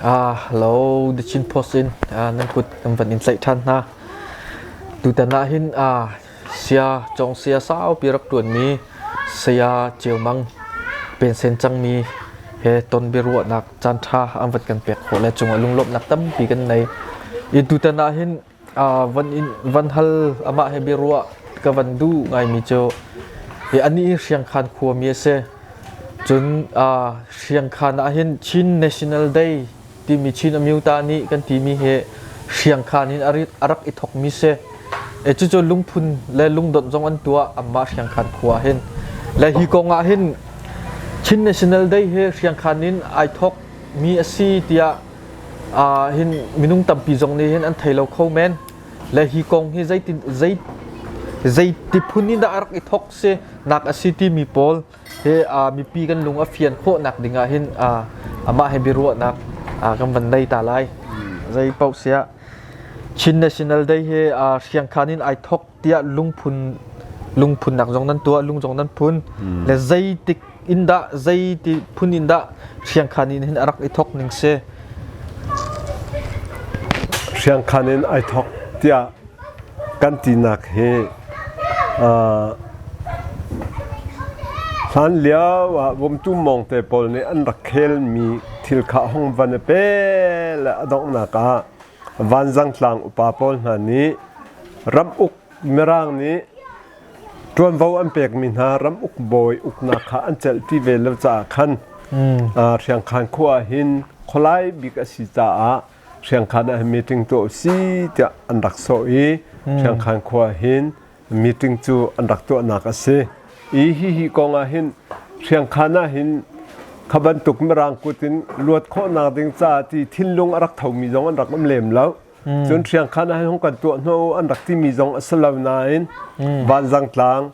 Hello, The Chin Post in nan kut kan van in tlaih ṭhan hna. Tutan ah hin sia cawng sia saupi rak ṭuanmi saya Ceu Mang pensen cangmi he ton biaruahnak caanṭha an van kan pek khawh le cungah lunglawmhnak tampi kan nei. I tutan ah hin van in van hal amah he biaruah ka van duh ngaimi cu hi anih hi Hriangkhan khuami a si. Cun Hriangkhan ah hin Chin National Day timi Chin Amyota nih kan timi hi Hriangkhan in a rak i thawkmi si. E cucu lungphun le lungdonh zong an tuah amah Hriangkhan khua ah hin. Le hi kong ah hin Chin National Day hi Hriangkhan in ai thawkmi a si tiah hin minung tampi zong nih hin an thei lo kho men. Le hi kong hi zeitin zei zeiti phun in dah a rak i thawk si nak a si timi pawl hi mipi kan lung a fian khawh nak ding ah hin amah he biaruahnak kan van nei ta lai. Zei paoh siah Chin National Day hi Hriangkhan in ai thawk tiah lungphun lungphunnak zong nan tuah lung zong nan phun le zeitik in dah zeiti phun in dah Hriangkhan in hin a rak i thawk ning si. Hriangkhan in ai thawk tiah kan tinak hi hlan lio ah vomtu mawngte pawl nih an rak khelmi thil kha hong van i pe le a donghnak ah Vanzang tlang upa pawl hna nih ramuk Mirang nih ṭuanvo an pekmi hna ramuk bawi uknak kha an celh ti ve lo caah khan Hriangkhan khua ah hin khualai bik a si caah Hriangkhan ah hin meeting tuah usih tiah an rak sawh i Hriangkhan khua ah hin meeting cu an rak tuahnak a si. I hihi kong ah hin Hriangkhan ah hin kha bantuk Mirang kut in luat khawhnak ding caah ti thinlung a rak thomi zong an rak um lem lo. Cun Hriangkhan ah hin hung kan tuah hno an rak timi zong a si lo nain Vanzang tlang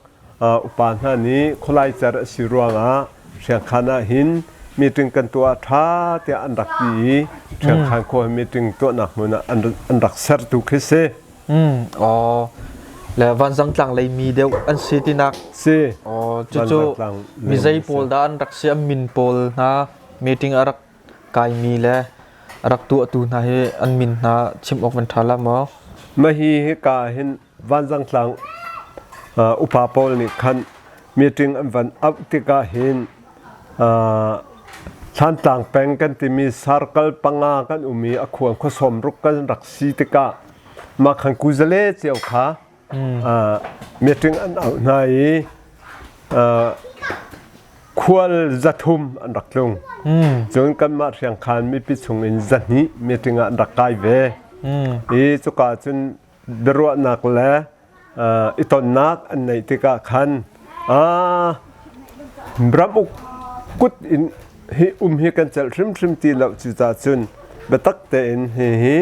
upa hna nih khualai cer a si ruangah Hriangkhan ah hin meeting kan tuah ṭha tiah an rak ti i Hriangkhan khua meeting tuahnak hmun ah an rak sertu khi si. Aw le Vanzang tlang lei mi deuh an si tinak. Si. Aw cucu mi zei pawl dah an rak si an min pawl hna meeting a rak kaimi le a rak tuahtu hna hi an min hna chim awk van ṭha la maw? Mah hi hika hin Vanzang tlang upa pawl nih khan meeting an van auh tikah hin Thlantlang peng kan timi sarkal panga kan um i a khuang khua sawmruk kan rak si tikah mah khan kuzale cio kha meeting an auh hna i khual 300 an rak tlung. Cun kanmah Hriangkhan mipi chung in 200 meeting ah an rak kai ve. I cuka cun biaruahnak le i tonnak an neih tikah khan ramuk kut in hi um hi kan celh hrimhrim ti lo cucaah cun biatak tein hihi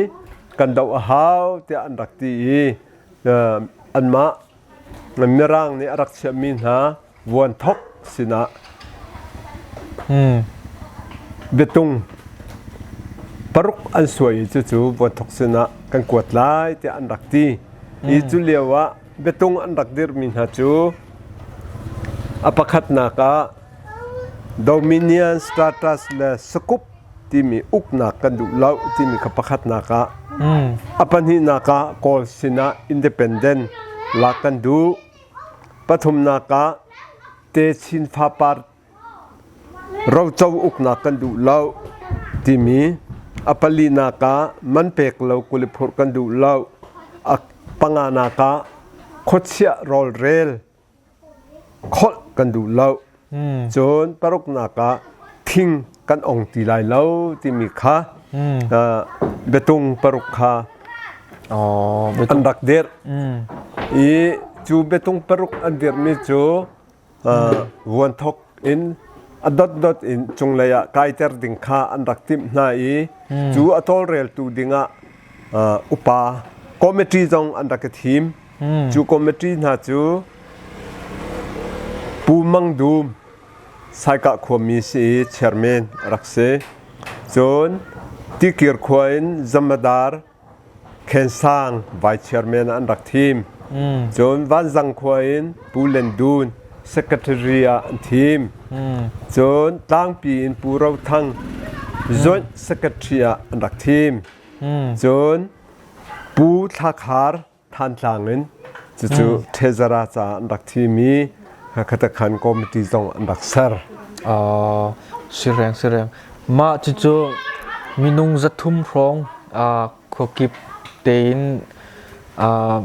kan doh a hau tiah an rak ti i anmah Mirang nih a rak chiahmi hna vuanthok sinah biatung paruk an suai i cucu vuanthok sinah kan kuat lai tiah an rak ti. I cu lio ah biatung an rak dirhmi hna cu a pakhatnak ah Dominion status le Sakup timi uknak kan duh lo timi kha pakhatnak ah a pahnihnak ah Kawl sinah independent lak kan duh. Pathumnak ah techin fapar roco uknak kan duh lo timi a palinak ah man pek lo kuliphurh kan duh lo a panganak ah khuachiah rawlrel kholh kan duh lo cun paruknak ah thing kan ong ti lai lo timi kha biatung paruk kha an rak dirh i cu biatung paruk an dirhmi cu vuanthok in a dotdot in cunglei ah kaiter ding kha an rak timh hna i cu a tawlreltu dingah upa committee zong an rak i thim. Cu committee hna cu Pu Mang Dum Saikah khuami si i chairman a rak si. Cun Tikir khua in Zamadar Khensang vice chairman ah an rak thim. Cun Vanzang khua in Pu Len Dun secretary ah an thim. Cun Tlangpi in Pu Ro Thang. Joint Secretary ah an rak thim. Cun Pu Thla Khar Thantlang in cucu Treasurer caah an rak thim i Khatakhan Committee zong an rak ser. Uh, sireng sireng. Mah cucu minung 300 hrawng uh, khuakip tein uh,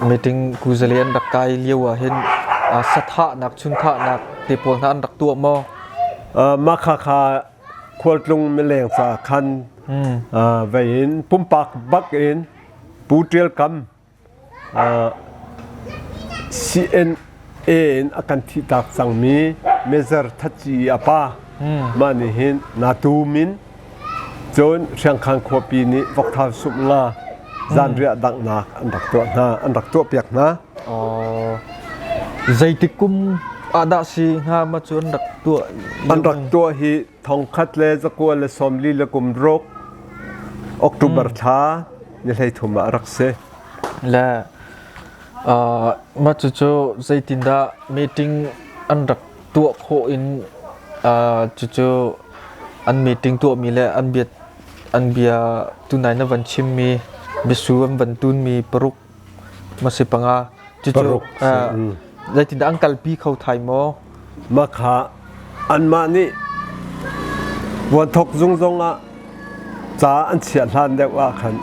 meeting kuzali an rak kai lio ah hin uh, sathahnak chunthahnak te pawl hna an rak tuah maw? Uh, mah kha kha khualtlung mileng ca khan uh, vei in pumpak bak in Pu Ṭial Kam CNA in a kan thihtak cangmi Major Thatci a pa mah nih hin natum in cun Hriangkhan khuapi nih vokthau sumh nga zanriah danghnak an rak tuah hna an rak tuahpiak hna. Zeitik kum ah dah si hnga ma cu an rak tuah? An rak tuah hi thongkhat le zakua le sawmli le kum ruk October thla ni 13 ah rak si. Le uh, mah cucu zeitindah meeting an rak tuah khawh in uh, cucu an meeting tuahmi le an bia an bia tunai na van chimmi biasu an van tunmi paruk masi panga cucu Paruk uh, zeitindah an kalpi kho thai maw? Mah kha anmah nih vuanthok zung zongah ca an chiah hlan deuh ah khan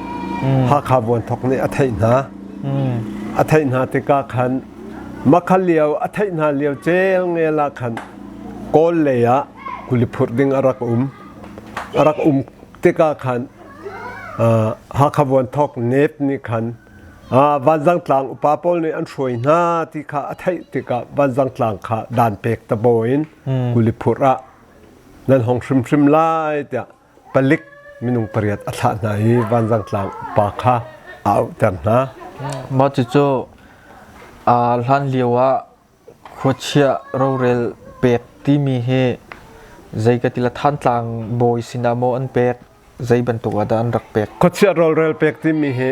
Hakha vuanthok nih a theih hna. A theih hna tikah khan makhal lio a theih hna lio cel ngel ah khan Kawl lei ah kuli phurh ding a rak um. A rak um tikah khan Hakha vuanthok nep nih khan Vanzangtlang upa pawl nih an hruai hna ti kha a theih tikah Vanzangtlang kha dan pek ta in kuli phurh ah nan hong hrimhrim lai tiah palik minung pariat a thlah hna i Vanzangtlang upa kha a auhter hna. Mah cucu hlan lio ah khuachia rorel pek timi hi zei ka ti la Thantlang bawi sinah maw an pek zei bantuk ah dah an rak pek? Khuachia rorel pek timi hi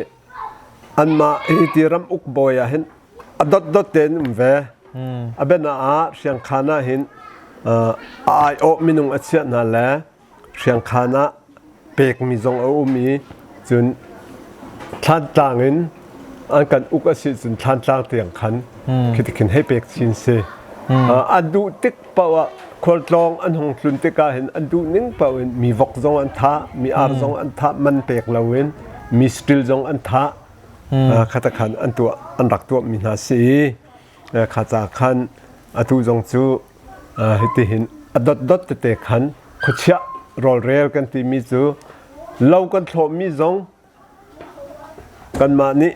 anmah hi ti ram uk bawi ah hin a dotdot tein um ve. A biana ah Hriangkhan ah hin a aiawh minung a chiah hna le Hriangkhan ah pekmi zong a um i cun Thlantlang in an kan uk a si cun Thlantlang tiang khan khi khin hei pek chin si. An duh tik paoh ah khualtlawng an hung tlun tikah hin an duh ning paoh in mi vok zong an thah, mi ar zong an thah, man pek loin mi still zong an thah. Khata khan an tuah an rak tuah mi hna si i kha ca khan atu zong cu hitihin a dotdot tete khan khuachiah rawlrel kan timi cu lo kan thlawhmi zong kanmah nih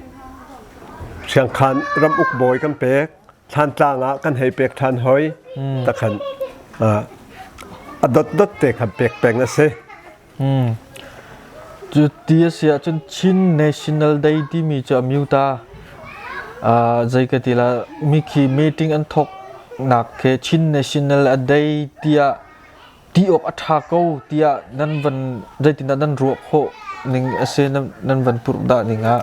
Hriangkhan ramuk bawi kan pek Thlantlang ah kan hei pek ṭhan hoi takhan a dotdot te khan pek peng a si. Cu ti a si ahcun Chin National Day timi cu a mu ta. Zei ka ti la mikhi meeting an thawk nak khi Chin National a Day tiah ti awk a ṭha ko tiah nan van zeitindah nan ruah khawh ning a si nan van purh dah ning ah?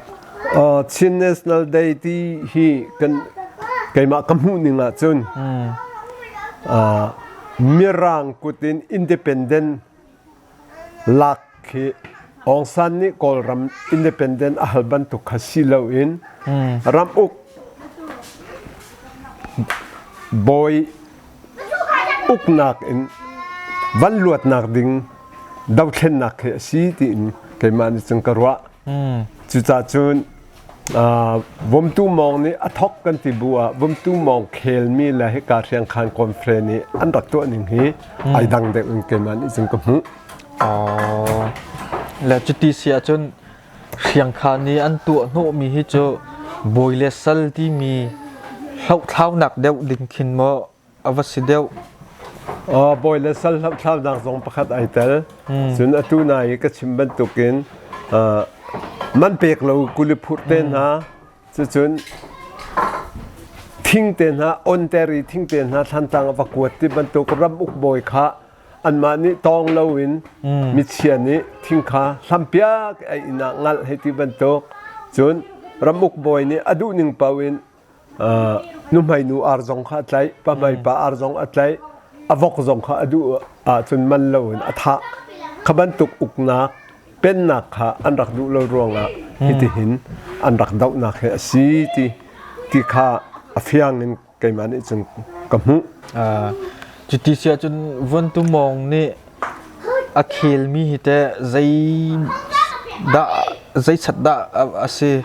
Chin National Day ti hi kan keimah ka hmuh ning ahcun Mirang kut in independent lak khi Aung San nih Kawlram independent a hal bantuk kha si loin ram uk bawi uknak in van luatnak ding dothlennak khi a si tiin keimah nih cun ka ruah. Cucaah cun Vomtu Mawng nih a thok kan ti bu ah Vomtu Mawng khelmi le hika Hriangkhan conference nih an rak tuah ning hi ai dang deuh in keimah nih cun ka hmuh. Le cuti si ahcun Hriangkhan nih an tuah hnawhmi hi cu bawi le sal timi hlohthlaunak deuh ding khin maw a va si deuh. Bawi le sal hlohthlaunak zong pakhat ai tel. Cun atu na i ka chim bantukin man pek lo kuli phurh te hna cucun thing te hna onter i thing te hna thlantlang a va kuat ti bantuk ram uk bawi kha anmah nih tawng loin michia nih thing kha hlampiak ai inn ah ngalh hei ti bantuk cun ramuk bawi nih a duh ning paoh in nuhmei nu ar zong kha a tlaih pahmei pa ar zong a tlaih a vok zong kha a duh ahcun man loin a thah. Kha bantuk uknak pennak kha an rak duh lo ruangah hitihin an rak dohnak hi a si ti ti kha a fiang in keimah nih cun ka hmuh. Cuti si ahcun Vuantu Mawng nih a khelmi hi teh zei dah zeichat dah a si?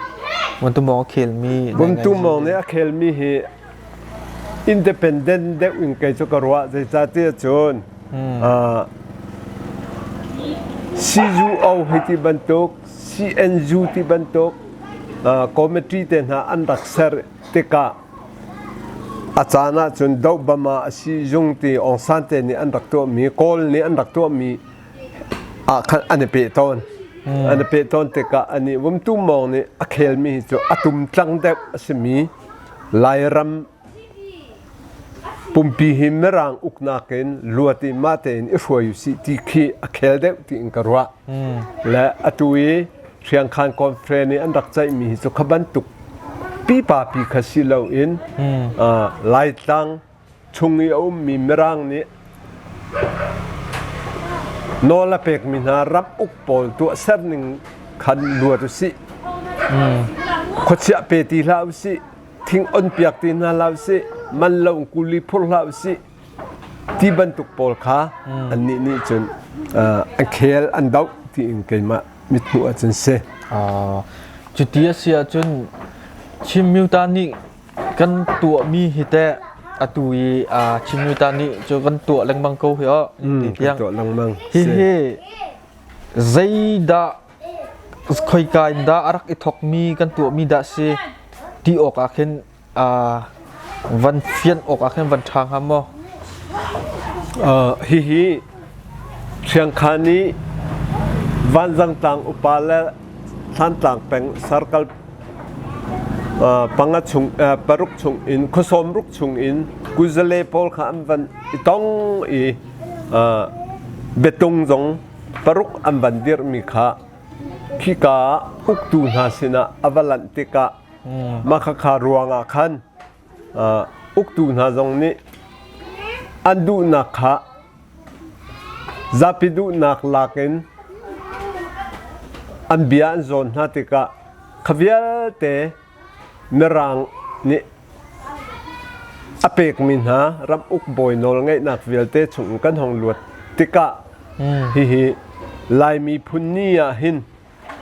Vuantu Mawng a khelmi Vuantu Mawng nih a khelmi hi independent deuh in kei cu ka ruah zeicahtiah cun CUO hei ti bantuk CNU ti bantuk committee te hna an rak ser tikah a caan ahcun dohbama a si zung ti Aung San te nih an rak tuahmi Kawl nih an rak tuahmi ah khan an i peh tawn an i peh tawn tikah ani Vumtu Mawng nih a khelmi hi cu a tumtlang deuh a simi Lairam pumpi hi Mirang uknak in luat i mah tein i hruai usih ti khi a khel deuh tiin ka ruah. Le atu i Hriangkhan Conference i an rak ceihmi hi cu kha bantuk pipa pi kha si loin Laitlang chung i a ummi Mirang nih nawl a pekmi hna ram uk pawl tuahser ning khan luat usih. Khuachiah pe ti hlah usih, thing on piak ti hna hlah usih, man lo kuli phur hlah usih ti bantuk pawl kha annih nih cun an khel an doh tiin keimah mithmuh ahcun si. Cuti a si ahcun Chin Myuta nih Kan tuahmi hi teh atu i Chin Myuta nih cu kan tuah lengmang ko hi aw ti tiang. Tuah lengmang. Hihi zeidah khoika in dah a rak i thawkmi kan tuahmi dah si ti awk ah khin van fian awk ah khin van ṭha hnga maw? Hihi Hriangkhan i Vanzangtlang upa le Thlantlang peng Sarkal panga chung paruk chung in khuasawm ruk chung in kuzale pawl kha an van i tong i biatung zong paruk an van dirhmi kha khika uktu hna sinah a va lanh tikah mah khakha ruangah khan uktu hna zong nih an duhnak kha Zapi duhnak lak in an bia an zawn hna tikah kha vialte Mirang nih a pekmi hna ram uk bawi nawlngeihnak vialte chung kan hong luat tikah hihi Lai miphun ni ah hin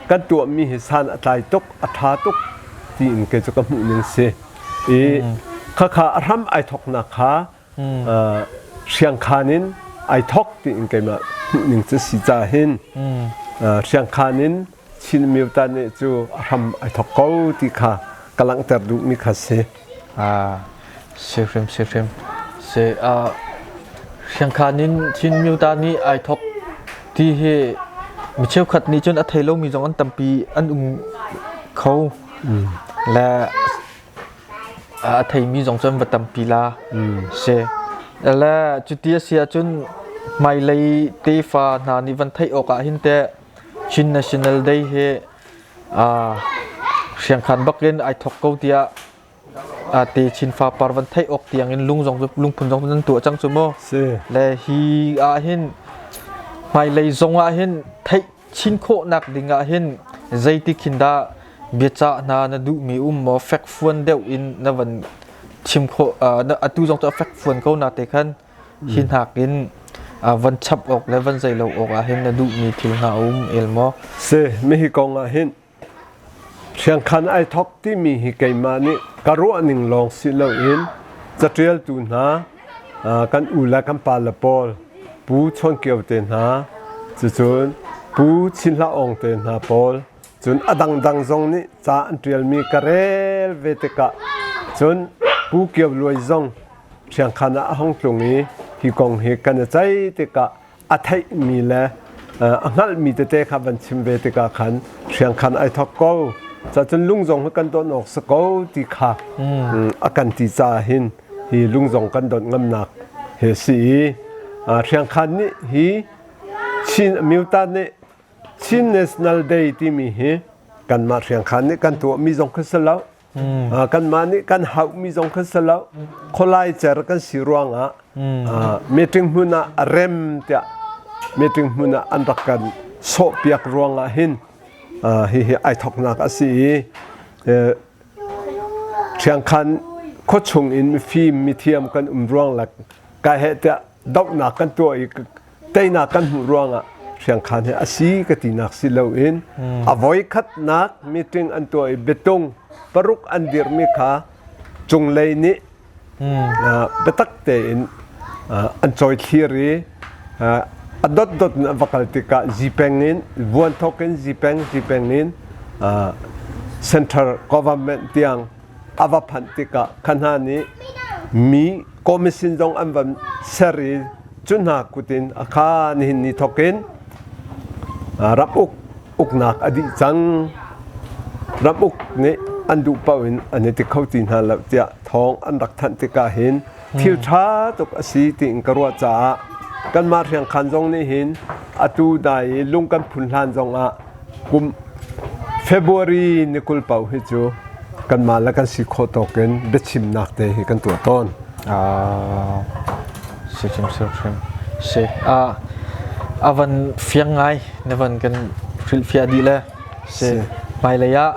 kan tuahmi hi san a tlai tuk a ṭha tuk tiin kei cu ka hmuh ning si. I khakha a hram ai thawknak kha Hriangkhan in ai thawk tiin keimah hmuhning cu si ca hin Hriangkhan in Chin Myuta nih cu a hram ai thawk ko ti kha ka langhter duhmi kha si. Si hrim si hrim. Si Hriangkhan in Chin Myuta nih ai thawk ti hi mi cheukhat nih cun a thei lomi zong an tampi an um kho. Le A theimi zong cu an va tampi la. Si. Le cuti a si ahcun hmailei tefa hna nih van theih awk ah hin teh Chin National Day hi hriangkhan bak in ai thawk ko tiah te Chin fapar van theih awk tiang in lung zong lungphun zong nan tuah cang cu mu. Si. Le hi ah hin hmailei zong ah hin theih chin khawhnak ding ah hin zeitik hin dah biacah hna na duhmi um maw fekfuan deuh in na van chim khawh atu zong cu a fekfuan ko na te khan hi hnak in van chap awk le van zei lo awk ah hin na duhmi thil hna a um el maw Si mihi kong ah hin Hriangkhan ai thok timi hi keimah nih ka ruah ning lawng si loin caṭialtu hna kan u le kan pa le pawl Pu Chawn Kio te hna cucun Pu Chin Hla Aung te hna pawl cun a dangdang zong nih ca an ṭialmi ka rel ve tikah cun Pu Kio Luai zong Hriangkhan ah a hung tlung i hi kong hi kan i ceih tikah a theihmi le a hngalhmi tete kha van chim ve tikah khan hriangkhan ai thok ko cacun lung zong hi kan donh awk si ko ti kha a kan ti caah hin hi lung zong kan donh ngamnak he si i hriangkhan nih hi Chin Amyota nih Chin National Day timi hi kanmah hriangkhan nih kan tuahmi zong kha si lo Kanmah nih kan hauhmi zong kha si lo. Khualai cer kan si ruangah meeting hmun ah a rem tiah. meeting hmun ah an rak kan sawhpiak ruangah hin hihi ai thoknak a si i Hriangkhan khuachung in mifim mithiam kan um ruang le kai heh tiah dohnak kan tuah i teinak kan hmuh ruangah Hriangkhan hi a si ka tinak si loin a voikhatnak meeting an tuah i biatung paruk an dirhmi kha cunglei nih biatak tein an cawi thlir i a dotdot in a va kal tikah zipeng in vuanthok in zipeng zipeng in central government tiang a va phanh tikah kha hna nih mi commission zong an van ser i cu hna kut in a kha nihin ni thok in ram uk uknak a dih cang. Ramuk nih an duh paoh in an i ti kho ti hna lo tiah thawng an rak thanh tikah hin thil ṭha tuk a si tiin ka ruah caah kanmah Hriangkhan zong nih hin atu dai i lung kan phun hlan zongah kum February ni 20 paoh hi cu kanmah le kan si khawh tawk in biachimnak te hi kan tuah tawn. Ah, si hrim si hrim si ah a van fiang ngai na van kan hrilhfiah dih le si hmailei ah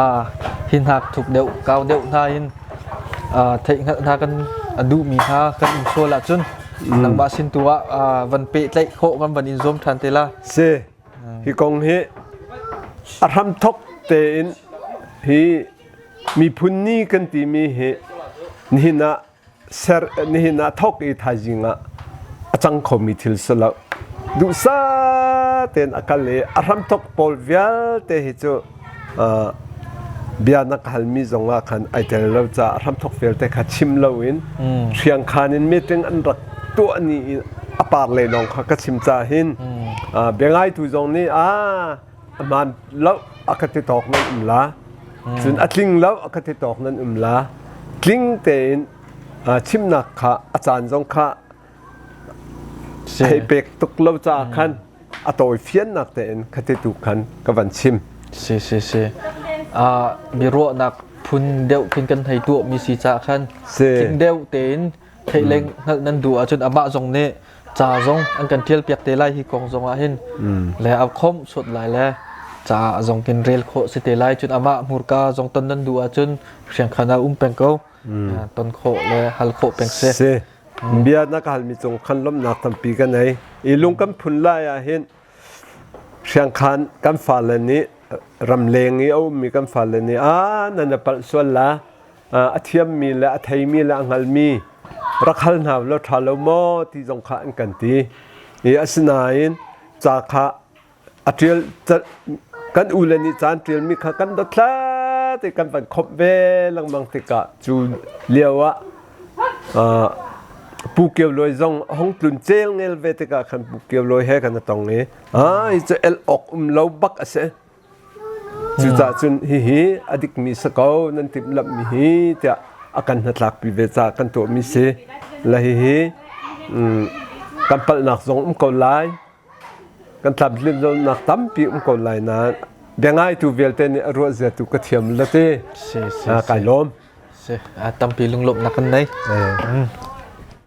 ah hi hnak thuk deuh kau deuh hna in theih hngalh hna kan a duhmi hna kan um sual ahcun nangmah sin tu ah van pehtlaih khawh kan van in zuam ṭhan te la. Si hi kong hi a hramthok tein hi miphun ni kan timi hi nihin ah ser nihin ah thawk i thaizing ah a cang khomi thil si lo. Duhsah tein a kal i a hramthawk pawl vialte hi cu bia na ka halmi zong ah khan ai tel lo caah a hramthawk vialte kha chim loin hriangkhan in meeting an rak tuah ni i a par le lawng kha ka chim ca hin bia ngaitu zong nih a hmaan lo a ka ti tawk nan um la cun a tling lo a ka ti tawk nan um la tling tein chimnak kha a caan zong kha hei pek tuk lo caah khan a tawi fiannak tein khati tu khan ka van chim. Si si si. Biaruahnak phun deuh khin kan hei tuah mi si caah khan tling deuh tein theih le hngalh nan duh ahcun amah zong nih ca zong an kan ṭial piak te lai hi kong zong ah hin le a khomh suat lai le ca zong kin rel khawh si te lai cun amah hmurka zong ton nan duh ahcun hriangkhan ah um peng ko ton khawh le hal khawh peng si. Si. Bia na ka halmi cung khan lawmhnak tampi ka nei. I lung kan phun lai ah hin hriangkhan kan fale nih ramleng i a ummi kan fale nih a nan a palh sual la a thiammi le a theimi le a hngalmi rak hal hna law ṭha lo maw ti zong kha an kan ti. I asinain ca kha a ṭial kan u le nih caan ṭialmi kha kan dotla te kan van khomh ve lengmang tikah cu lio ah Pu Kio Luai zong a hung tlun cel ngel ve tikah khan Pu Kio Luai he kan tong i ah hi cu el awk um lo bak a si. Cucaah cun hihi a dikmi si ko nan timhlamhmi hi tiah a kan hnatlakpi ve caah kan tuahmi si. La hihi kan palhnak zong um ko lai. Kan tlamtlinlonak tampi um ko lai nain bia ngaitu vialte nih a ruah zia tu ka thiam la ti. Si si Kai lawm. Si tampi lunglawmhnak kan nei.